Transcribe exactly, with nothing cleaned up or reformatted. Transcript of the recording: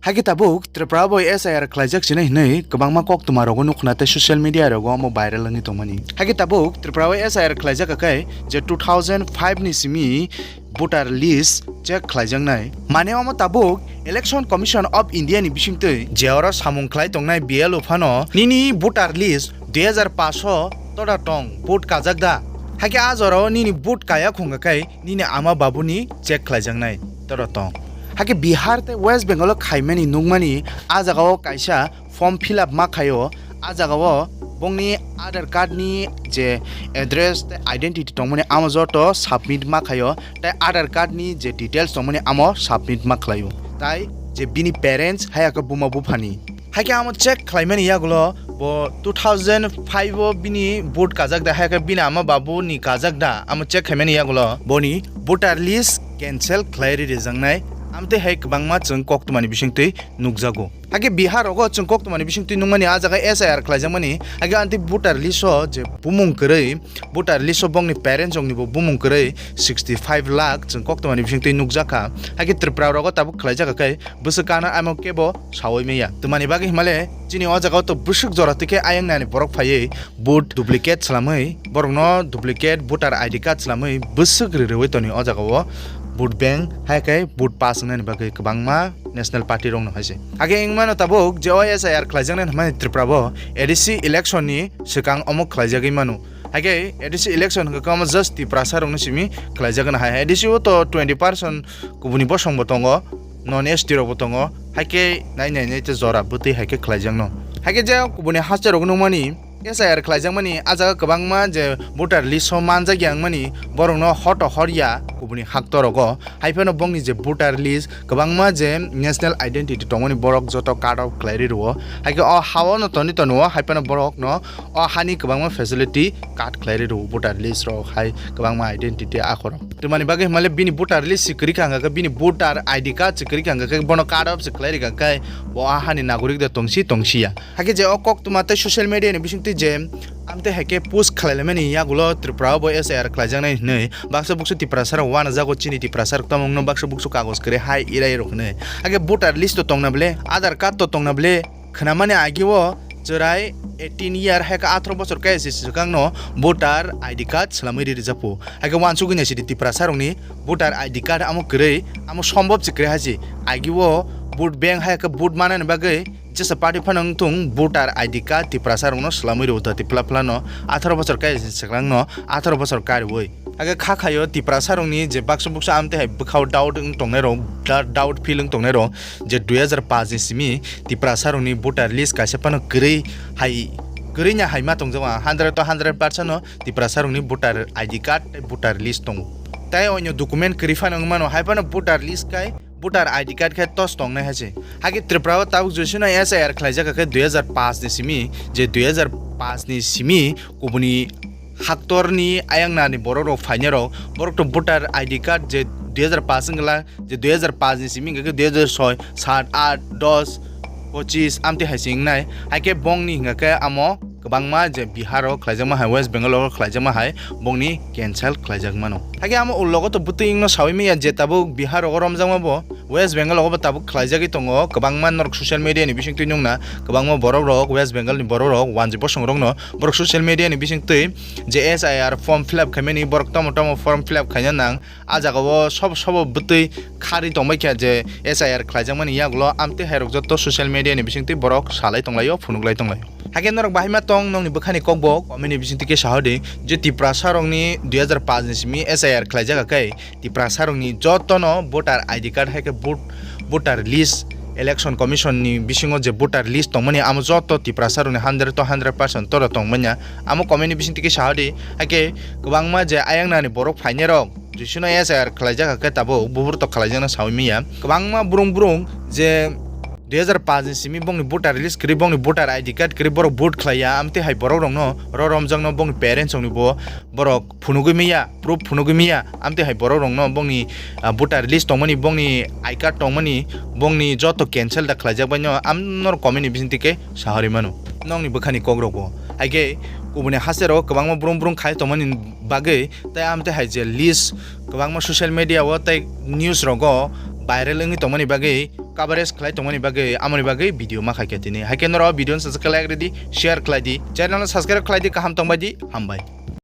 Hakhe tabuk Tripura bai S I R khlaijak sinai hinwi kwbangma koktwma rogo nukhna tei social media rogo omo viral wngwi tongmani. Hakhe tabuk Tripura bai S I R khlaijak khe je two thousand five ni simi voter list check khlaijaknai. Mane omo tabuk Election Commission of India ni bisingtwi je oro samung khlai tongnai B L O phano nini voter list dui hajar paanch o toda tong, vote kajak da? Hakhe a jorao nini vote kaya khunga khe nini ama babuni check khlaijaknai toda tong. Hakhe Bihar tei West Bengal o khaimani nukmani a jagao kaisa form fill up ma khaio, a jagao bongni Aadhaar card ni je address tei identity tongmani amo joto submit ma khaio, tei Aadhaar card ni je details tongmani amo submit ma khlaio, tai je bini parents hai khe buma buphani. Hakhe amo check khlaimani yagulo bo two thousand five o bini vote kajak da, hai khe bini ama babu ni kajak da, amo check khaimani yagulo boni voter list cancel khlai ri rijaknai. Amtwi hai kwbangma chwng koktwmani bisingtwi nukjago. Hakhe Bihar rogo chwng koktwmani bisingtwi nukmani a jaga S I R khlaijakmani, hakhe anti voter list o je bumung kwrwi, voter list o bongni parents rokni bo bumung kwrwi sixty five lakh chwng koktwmani bisingtwi nukjakha. Hakhe Tripura rogo tabuk khlaijak khe bwswk kana amo kebo sawi maya. Twmani bagwi himale chini o jagao to bwswk jora twi khe ayang nani borok phaiwi vote duplicate swlamwi, borokno duplicate voter I D card swlamwi bwswk ri rwi toni o jagao vote bank, hai khe vote pass wngnani bagwi kwbangma national party rokno hai se. Hakhe wngmano tabuk je o S I R khlaijaknai hwnmani Tripura bo A D C election ni swkang omo khlaijagwi mano. Hakhe A D C election hwnkhe omo just Tiprasa rokno simi khlaijagwi hai. A D C o to twenty percent kubuni bosong bo tongo, non S T rok bo tongo. Hakhe nai nai nai te jora bwtwi hai khe khlaijakno. Hakhe je kubuni haste rok nukmani S I R khlaijakmani a jaga kwbangma je voter list o manjakya wngmani borokno hoto horya kubuni hakto rogo. Hai phano bongni je voter list kwbangma je national identity tongmani borok joto cut off khlai ri rwo. Hai khe o ha-o no toni tono hai phano borokno o hani kwbangma facility cut khlai ri rwo voter list rok hai kwbangma identity akhoro. Twmani bagwi himale bini voter list se kwrwi kha hwnkhe bini voter I D card se kwrwi kha hwnkhe bono cut off se khlai ri kha khe bo a hani nagorik da tongsi tongsiya. Hakhe je o koktwma tei social media ni bisingtwi je amtwi hai khe post khlailaimani yagulo Tripura o bo S I R khlaijaknai hinwi baksa buksu Tiprasa rok uanajago chini Tiprasa rok tamo wngno baksa buksu kagoj kwrwi hai irai rok hinwi. Hakhe voter list o tongna bwle, Aadhaar card to tongna bwle, khwnamani agi o chwrai eighteen year hai khe atharo bochor kaya se swkang no voter I D card swlamwi ri rijak phu. Hai khe uansugwi nai sidi Tiprasa rokni voter I D card amo kwrwi, amo sombop se kwrwi hai se. Agi o vote bank hai khe vote manani bagwi jesa party phano wngthung voter I D card Tiprasa rokno swlamwi rwo ta Tipra phlano atharo bochor kaya se swkang no atharo bochor kariwi. Hakhe kha khaio Tiprasa rokni je baksa buksa amtwi hai bwkhao doubt wng tongnai rok, da-, doubt feel wng tongnai rok je dui hajar paanch ni simi Tiprasa rokni voter list kaisa phano kwrwi hai, kwrwi nya hai ma tongjago ang hundred to hundred percent no Tiprasa rokni voter I D card tei voter list tongo. Tai onyo document kwrwi phano wng mano hai phano voter list kai voter I D card khe tos tongnai hai se. Hakhe Tripura o tabuk josino S I R khlaijak khe dui hajar paanch ni simi, je dui hajar paanch ni simi kubuni haktorni ayang nani borok rok phainai rok, borok to voter I D card je dui hajar paanch wngla, je dui hajar paanch ni simi hingkha khe dui hajar soi, sat, aat, dos, pochis amtwi hai se wngnai. Hai khe bongni hingkha khe amo kwbangma je Bihar o khlaijakma hai, West Bengal o khlaijakma hai, bongni cancel khlaijak mano. Hai khe amo ulogo to bwtwi wngno sawi manya je tabuk Bihar rogo romjakma bo, West Bengal rogo bo tabuk khlaijagwi tongo. Kwbangma norok social media ni bisingtwi nukna, kwbangma borok rok, West Bengal ni borok rok, wanjwi bosong rokno borok social media ni bisingtwi je S I R form fill up khaimani borok tamo tamo form fill up khaina nang. A jaga o sobo sobo bwtwi kharwi tongbai kha je S I R khlaijakmani yagulo amtwi hai rok jotto social media ni bisingtwi borok salai tonglaio, phunuklai tonglaio. Hakhe norok bahai ma tong nokni bwkhani kokbo comment ni bisingtwi khe saho di je Tiprasa rokni dui hajar paanch ni simi S I R khlaijak khe Tiprasa rokni jotto no voter I D card hai khe vote, voter list, Election Commission ni bisingo je voter list tongmani amo jotto Tiprasa rokni hundred to hundred percent toro tongmanya. Amo comment ni bisingtwi khe saho di. Hakhe kwbangma je ayang nani borok phainai rok Jisino S I R khlaijak khe tabuk buphuru to khlaijakna sawi manya. Kwbangma brung brung je dui hajar paanch ni simi bongni voter list kwrwi, bongni voter I D card kwrwi borok vote khlaiya, amtwi hai borok rokno ro romjakno bongni parents rokni bo borok phunugwi manya, proof phunugwi manya, amtwi hai borok rokno bongni, ah, voter list tongmani, bongni I card tongmani, bongni joto cancel da khlaijak baino, am norok comment ni bisingtwi khe sahori mano. Nokni bwkhani kok rokbo. Hai khe kubuni haste rogo kwbangma brung brung khai tongmani bagwi tei amtwi hai je list kwbangma social media o tei news rogo viral wngwi tongmani bagwi, coverage khlai tongmani bagwi, amoni bagwi video ma khaikha tini. Haikhe norok video no subscribe khlai di, share khlai di, channel no subscribe khlai di, kaham tongbai di, hambai.